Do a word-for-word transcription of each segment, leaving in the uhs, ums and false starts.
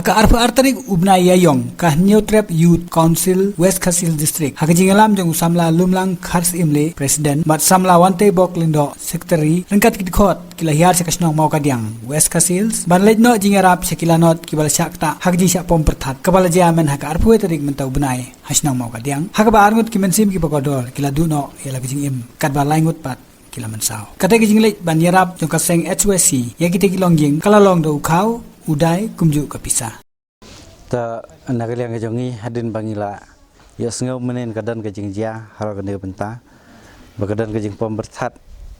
Ka arphew ar tarik u bnai Ïaïong, ka Hynñiewtrep Youth Council West Khasi Hills District, ha ka jingïalam jong u samla Lumlang Kharsyimlieh, President, bad samla Wantebok Lyngdoh, Secretary, ryngkat ki dkhot, ki la hiar sha ka shnong Mawkadiang, West Khasi Hills, ban leit noh jingïarap sha ki lanot kiba la shah ktah ha ka jingshah pom pyrthat kaba la jia mynha ka arphew tarik mynta u bnai ha shnong Mawkadiang, ha kaba arngut ki mynsiem kiba kordor ki la duh noh ïa la ka jingim, katba laingut pat ki la mynsaw. Kata ka jingleit ban ïarap jong ka seng H Y C ïa kita ki longïing ka la long da u khaw, u dai kumjuh ka pisa. Ta na ka liang ka jong ngi, hadien ba ngi la ïohsngew mynnin ka don ka jingjia halor kane ka bynta, ba ka don ka jingpom pyrthat,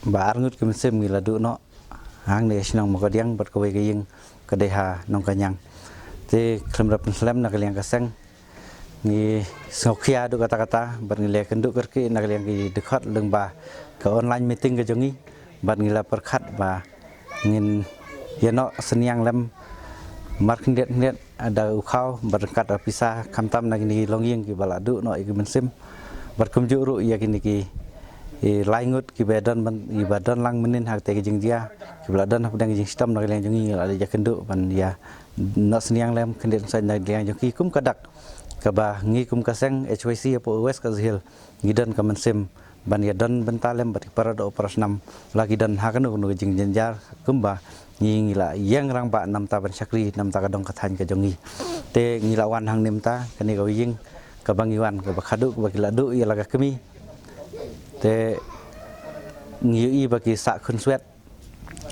ba arngut ki mynsiem ngi la duh noh hangne ha shnong Mawkadiang, bad kawei ka ïing ka dei ha Nongkaniang. Te khlem da pynslem, na ka liang ka seng ngi sngewkhia haduh katta katta, bad ngi la kynduh kyrkieh na ka liang ki dkhot lyngba ka online meeting ka jong ngi, bad ngi la pyrkhat ba ngin ïa noh synñiang lem markhyndiat khyndiat da u khaw, bad ryngkat da pisa, khamtam na kine ki longïing kiba la duh noh ïa ki mynsiem, bad kumjuh ruh ïa kine ki, i, laingut kiba don ban, kiba don lang mynnin ha kata ka jingjia, kiba la don hapdeng ka jingshitom. Na ka liang jong ngi ngi la ïakynduh ban ïa noh synñiang lem khyndiat khynsoit na ka liang jong ki kum ka dak kaba ngi kum ka seng H Y C hapoh West Khasi Hills ngi don ka mynsiem ban ïa don bynta lem bad ki para doh para snam, la ki don ha kano kano ka jingjynjar, kumba ngi, ngi la ïeng rangbah namta ban shakri namta ka dong ka thaiñ ka jong ngi. Te ngi la wan hangne mynta, kane ka ïing kaba ngi wan, kaba khadduh kaba ki la duh ïa la ka kmie. Te ngi ïohi ba ki sah khunswet,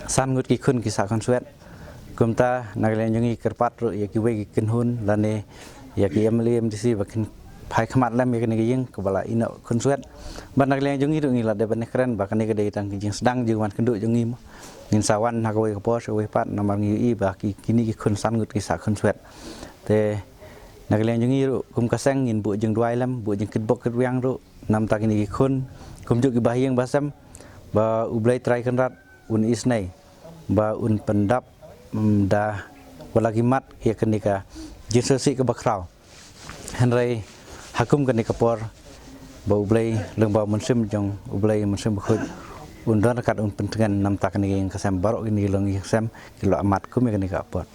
san ngut ki khun ki sah khunswet. Kumta na ka liang jong ngi kyrpad ruh ïa kiwei ki kynhun lane ïa ki M L A M D C ba kin phai khmat lem ïa kane ka ïing kaba la ïeh noh khunswet. Bad na ka liang jong ngi ruh ngi la dei ban ïakren ba kane ka dei tang ka jingsdang jingwan kynduh jong ngi mo. Ngin sa wan ha kawei ka por sha kawei pat, namar ngi ïohi ba ki, kine ki khun san ngut ki sah khunswet. Te na ka liang jong ngi ruh kum ka seng ngin buh jingduwai lem, buh jingkitbok kitwiang ruh namta kine ki khun, kumjuh ki bahaïing bahasem, ba U Blei Trai Kynrad un isynei ba un pyndap, mm, da wat la ki mat ïa kane ka jingsngewsih kaba khraw. Hynrei ha kum kane ka por, ba U Blei lyngba u Mynsiem jong U Blei, Mynsiem Bakhuid, un don ryngkat, un pyntngen namta kane ka ïing ka sem, baroh kine ki longïing ka sem ki la mat kum ïa kane ka apot.